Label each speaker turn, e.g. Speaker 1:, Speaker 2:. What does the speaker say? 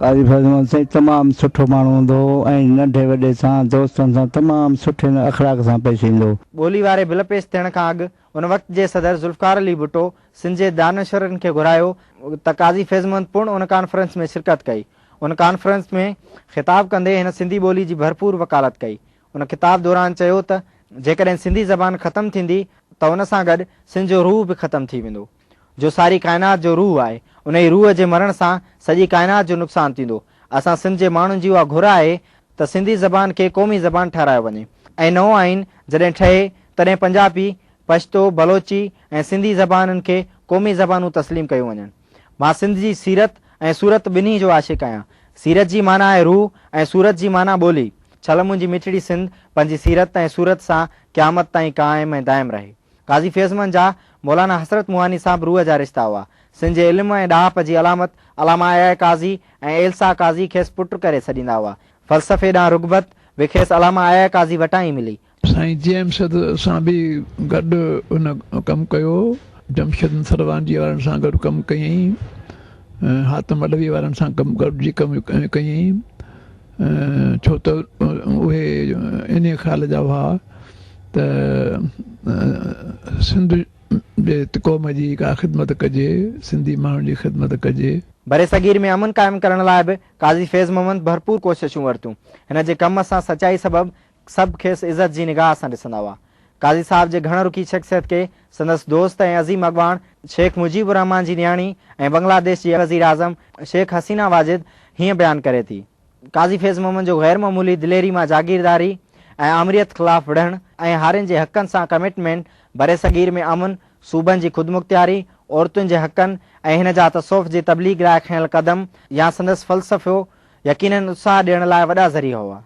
Speaker 1: قاضي فيض محمد سائين تمام سٺو ماڻهو هوندو هو ۽ ننڍي وڏي سان دوستن سان تمام سٺي اخلاق سان پيش ايندو هو.
Speaker 2: ٻولي واري بل پيش ٿيڻ کان اڳ ان وقت جي صدر ذوالفقار علي ڀٽو سنڌ جي دانشورن کي گهرايو ته قاضي فيض محمد پڻ ان ڪانفرنس ۾ شرڪت ڪئي. ان ڪانفرنس ۾ خطاب ڪندي هن سنڌي ٻولي جي ڀرپور وڪالت ڪئي. ان خطاب دوران چيو ته جيڪڏهن سنڌي زبان ختم ٿيندي ته ان سان گڏ سنڌ جو روح به ختم ٿي ويندو. جو ساري ڪائنات جو روح آهي. انهي روح جي مرڻ سان سڄي ڪائنات جو نقصان ٿيندو. اسان سنڌ جي ماڻهن جي اها گهر آهي ته سنڌي زبان کي قومي زبان ٺهرايو وڃي ۽ نئون آئين جڏهن ٺهي تڏهن پنجابي، پشتو، بلوچي ۽ سنڌي زبانن کي قومي زبانون تسليم ڪيون وڃن. مان سنڌ جي سيرت ۽ صورت ٻنهي جو عاشق آهيان. سيرت جي معنيٰ آهي روح ۽ صورت جي معنيٰ ٻولي. ڇل منهنجي مٺڙي سنڌ پنهنجي سيرت ۽ صورت سان قيامت تائين قائم ۽ دائم رهي. قاضي فيض محمد جا مولانا حسرت موهاني سان به روح جا رشتا هئا. سنڌ جي علم ۽ ڏاهپ جي علامت علامه آء آء قاضي ۽ ايلسا قاضي کيس پٽ ڪري سڏيندا هئا. فلسفي ڏانهن رغبت به کيس علامه آء آء قاضي وٽان ئي ملي.
Speaker 3: سائين جي ايم سيد سان به گڏ هن ڪم ڪيو. جمشيد سروانجي وارن سان گڏ ڪم ڪيائين. حاتم علوي وارن سان گڏجي ڪم ڪيائين. ڇو ته اهي انهيء خيال جا هئا ته سنڌ جي قوم جي ڪا خدمت ڪجي، سنڌي ماڻهن جي خدمت ڪجي.
Speaker 2: برصغير ۾ امن قائم ڪرڻ لاء به قاضي فيض محمد ڀرپور ڪوششون ورتيون. هن جي ڪم سان سچائي سبب سڀ کيس عزت جي نگاهه سان ڏسندا هئا. قاضي صاحب جي گهڻ رخي شخصيت کي سندس دوست ۽ عظيم اڳواڻ شيخ مجيب الرحمان جي نياڻي ۽ بنگلاديش جي وزيراعظم شيخ حسينه واجد هيئن بيان ڪري ٿي. قاضي فيض محمد جو غير معمولي دليري مان جاگيرداري ۽ آمريت خلاف وڙهڻ ۽ هارين جي حقن سان ڪمٽمينٽ، برصغير ۾ امن، صوبن جي خودمختياري، عورتن جي حقن ۽ هن جا تصوف جي تبليغ لاء کنيل قدم يا سندس فلسفو يقينن اتساهه ڏيڻ لاء وڏا ذريعا هئا.